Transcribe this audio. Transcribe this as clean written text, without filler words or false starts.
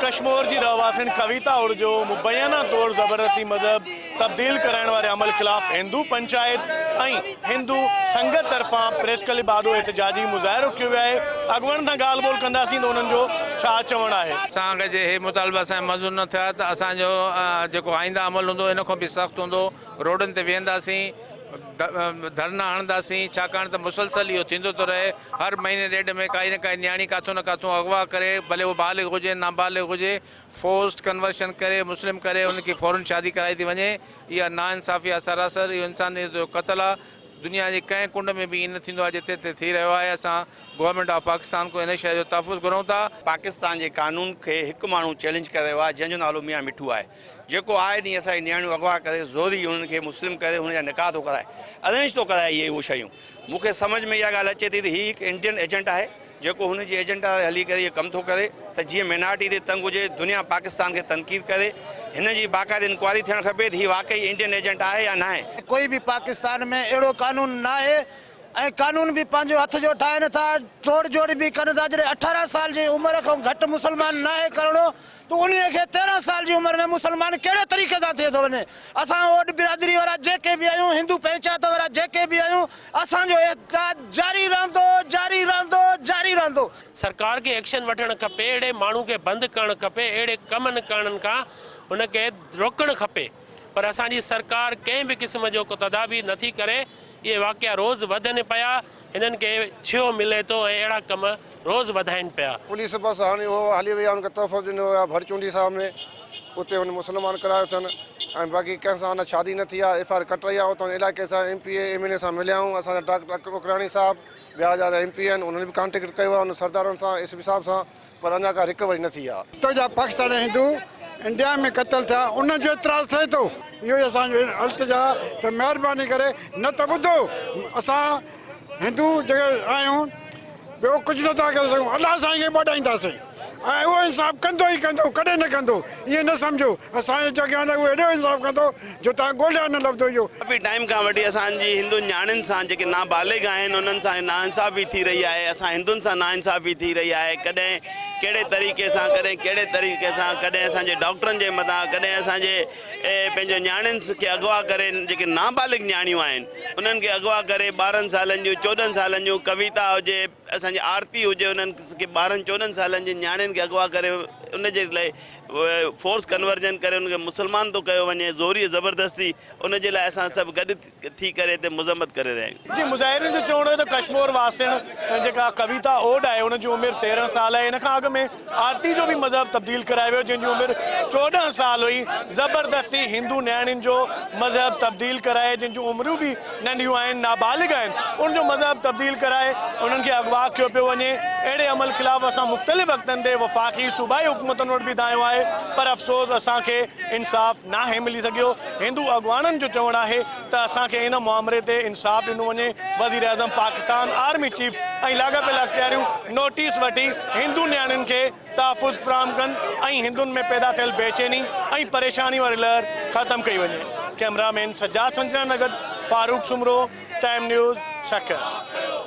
ڪشمور جي رهواسين ڪويتا اوڙ جو مبينا طور زبردستي مذهب تبديل ڪرائڻ واري عمل خلاف هندو پنچائت ۽ هندو سنگت طرفان پريس ڪلب آڏو احتجاجي مظاهرو ڪيو ويو آهي، اڳواڻن سان ڳالهه ٻولهه ڪنداسين ته انهن جو ڇا چوڻ آهي. اسان کي جي هي مطالبا اسان جا منظور نه ٿيا ته اسان جو جيڪو آئنده عمل هوندو ان کان به سخت هوندو، روڊن تي ويهنداسين، ڌرنا هڻنداسين، ڇاڪاڻ ته مسلسل اهو ٿيندو ٿو رهي، هر مهيني ڏيڍ ۾ ڪائي نه ڪائي نياڻي ڪاٿو نه ڪاٿو اغوا ڪري ڀلي اهو بالغ هجي نابالغ هجي، فورسڊ ڪنورشن ڪري مسلم ڪري انهن کي فورن شادي ڪرائي ٿي وڃي اها ناانصافي آهي سراسر اهو انسانيت جو قتل آهي دنيا جي ڪنهن ڪنڊ ۾ به ائين نه ٿيندو آهي جتي هتي ٿي رهيو آهي اسان گورنمينٽ آف پاڪستان کان ان شيء جو تحفظ گهرون ٿا. پاڪستان جي قانون کي هڪ ماڻهو چئلينج ڪري رهيو آهي جنهن جو نالو ميان مٺو آهي جيڪو آئي ڏينهن اسان جي نياڻيون اغوا ڪري زوري انهن کي مسلم ڪري انهن جا نڪاح ٿو ڪرائي ارينج ٿو ڪرائي اهي اهي شيون مون کي سمجهه ۾ اها ڳالهه اچي ٿي ته هي هڪ انڊين ايجنٽ آهي جيڪو هن جي ايجنڊا تي هلي ڪري اهو ڪم ٿو ڪري ته جيئن مينارٽي تي تنگ هجي دنيا پاڪستان کي تنقيد ڪري هن جي باقاعدي انڪوائري ٿيڻ کپي ته هي واقعي انڊين ايجنٽ آهي يا ناهي. ڪوئي به پاڪستان ۾ اهڙو قانون ناهي ۽ قانون به پنهنجو هٿ جو ٺاهين ٿا توڙ جوڙ به ڪن ٿا جڏهن 18 سال جي عمر کان گهٽ مسلمان ناهي ڪرڻو ته انهي کي 13 سال جي عمر ۾ مسلمان ڪهڙي طريقي سان ٿئي ٿو وڃي اسان اوڏ برادري وارا جيڪي به آهيون هندو پنچائت وارا جيڪي به آهيون اسان جو احتجاج جاري رهندو جاري رهندو جاري رهندو. سرڪار کي ايڪشن وٺڻ کپي اهڙي ماڻهو کي بند ڪرڻ کپي اهڙي ڪمن ڪرڻ کان ان کي روڪڻ کپي پر اسان جي سرڪار ڪنهن به قسم جو ڪو تدابير نٿي ڪري اهي واقعا روز وڌن پيا هنن کي ڇيهو ملي ٿو ۽ اهڙا ڪم روز وڌائين پيا. پوليس بس هاڻي اهو هلي وئي آهي ان کي تحفظ ڏنو ويو آهي ڀرچونڊي صاحب ۾ اتي هن مسلمان ڪرايو اٿن ۽ باقي ڪنهن سان اڃا شادي نه ٿي آهي ايف I R ڪٽرائي آهي اتان علائقي سان M P A M N A سان مليا آهيون اسان جا ڊاڪٽر اڪراڻي صاحب ٻيا جا ايم پي آهن انهن به ڪانٽيڪٽ ڪيو آهي انهن سردارن سان ايس پي صاحب سان پر اڃا ڪا رڪوري نه ٿي آهي. اتان جا پاڪستاني هندو انڊيا ۾ قتل ٿيا انهن جو اعتراض ٿئي ٿو اهو ئي اسان جو التجا آهي ته مهرباني ڪري نه ته ٻڌو اسان هندو جيڪي آهيون ٻيو ڪجهه نٿا ڪري سگهون الله سائين کي ٻاڏائينداسين ۽ اهو انصاف ڪندو ئي ڪندو ڪڏهن نه ڪندو ائين نه سمجهو اسان جي جڳهه نه اهو ايڏو انصاف ڪندو جو توهان ڳوليا نه لڀندو اهو. ڪافي ٽائيم کان وٺي اسان جي هندو نياڻين سان جيڪي نابالغ آهن انهن سان ناانصافي ٿي رهي آهي اسان هندن سان ناانصافي ٿي رهي آهي ڪڏهن ڪهڙي طريقي سان ڪڏهن ڪهڙي طريقي سان ڪڏهن اسان جي ڊاڪٽرن جي مٿان ڪڏهن اسان جي پنهنجو نياڻين کي اغوا ڪري جيڪي نابالغ نياڻيون آهن انهن کي اغوا ڪري 12 سالن جون 14 سالن جون ڪويتا هجي اسان جي آرتي هجي انهن کي 12 14 سالن جي نياڻين کي اغوا ڪري ان جي لاء فورس ڪنورجن ڪري انهن کي مسلمان ٿو ڪيو وڃي زوري زبردستي ان جي لاء اسان سڀ گڏ ٿي ڪري هتي مذمت ڪري رهيا آهيون. جي مظاهرين جو چوڻ هو ته ڪشمور واسڻ جيڪا ڪويتا اوڏ آهي ان جي عمر 13 سال آهي ان کان اڳ ۾ آرتي جو به مذهب تبديل ڪرايو ويو جنهن جي عمر 14 سال هئي زبردستي هندو نياڻين جو مذهب تبديل ڪرائي جن جون عمريون به ننڍيون آهن نابالغ آهن ان جو مذهب تبديل ڪرائي انهن کي اغوا ڪيو پيو وڃي اهڙي عمل خلاف اسان مختلف وقتن تي وفاقي صوبائي حڪومتن وٽ به دانهيو آهي پر افسوس اسان کي انصاف ناهي ملي سگهيو هندو اڳواڻن جو چوڻ آهي ته اسان کي ان مامري تي انصاف ڏنو وڃي، وزيراعظم پاڪستان، آرمي چيف ۽ لاڳاپيل اختياريون نوٽيس وٺي هندو نياڻين کي تحفظ فراهم ڪن ۽ هندن ۾ پيدا ٿيل بيچيني ۽ پريشاني واري لهر ختم ڪئي وڃي. ڪئميرا مين سجاد سنجراڻي سان گڏ فاروق سومرو، ٽائيم نيوز، سکر.